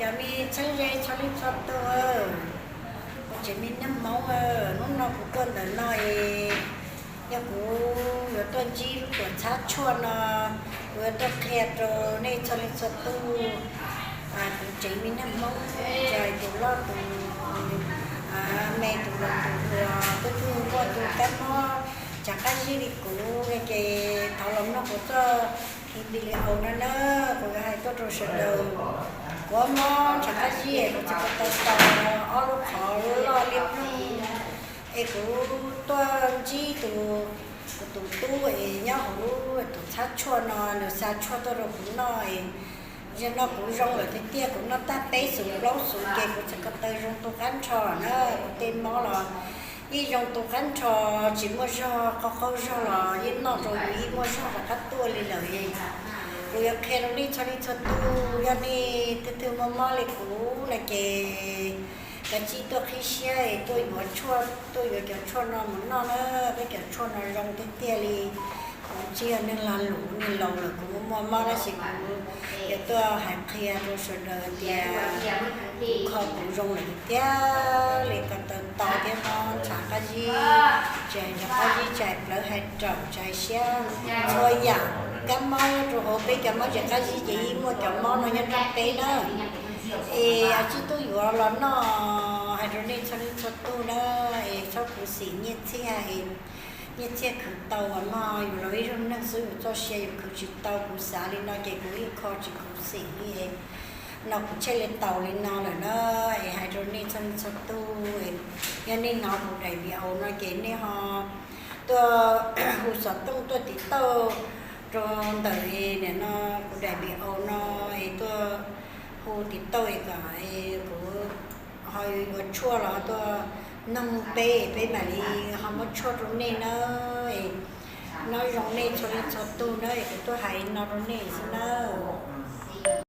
Me txheeb ze txhua leej txhua tus, kuv tsev me neeg Hmoob, hnub no kuv tuaj ntawm no es yog kuv yuav tuaj ntsib lub tuam txhab tshuaj no, kuv yuav tuaj qhia rau nej txhua leej txhua tus, kuv tsev me neeg Hmoob, txawm tus loj tus me, tus laus tus hluas, twb twb muaj tus kab mob tshav qab zib li kuv no ces thov los mloog kuv txoj video no na, kuv yuav hais tuaj rau sawv daws. Kuv mob tshav qab zib es kuv txhais ko taw to ob lub qhov loj liab ploog, es kuv tuaj ntsib tus, kuv tus tub es nyob hauv lub tuam txhab tshuaj no, nws xa tshuaj tuaj rau kuv noj es zaum no kuv zoo lawm tiag tiag, kuv noj tag peb xuv plaub xuv ces kuv txhais ko taw zoo tu qab nrho na, kuv tej mob los yeej zoo tu qab nrho, tsis muaj zog, qaug qaug zog los yeej noj rau kuv yeej muaj zog rov qab tuaj li lawm. Kuv yuav qhia rau nej txhua leej txhua tus, yog nej twg twg muaj mob li kuv no ces kav tsij tuaj qhib siab es tuaj yuav tshuaj, tuaj yuav cov tshuaj no mus noj na, peb cov tshuaj no zoo tiag tiag li. Kuv tsis yog neeg lag luam, neeg laus lawm, kuv muaj mob tab sis kuv yuav tuaj hais qhia rau sawv daws tias kuv kho kuv zoo lawm tiag tiag li, ko taw to thiab mob tshav qab zib, tsis hais tshav qab zib, tsis hais plawv hais raum, tsis hais siab, txhua yam kab mob nyob rau hauv peb cov mob tshav qab zib ces yeej muaj cov mob no nyob nrog peb na. Es kav tsij tuaj yuav los noj, hais rau nej txhua leej txhua tus na, es txhob khuv xim nyiaj txiag, nyiaj txiag khwv tau uas no yus los ib zaug neeg xwb, yus txoj sia yus khwv tsis tau, kuv xav li no ces kuv yeej kho tsis khuv xim li. No kuv tshem li tau li no lawm na, es hais rau nej txhua leej txhua tus, yog nej hnov kuv daim video no ces nej ho tuaj hu xov tooj tuaj tiv tauj rau ntawm nim no kuv daim video no, es tuaj hu tiv tauj es kom kuv ho yuav tshuaj los tuaj noog peb, peb mam li ho muab tshuaj rau nej na. Nyob zoo nej txhua leej txhua tus na, es kuv tuaj hais no rau nej xwb nawb.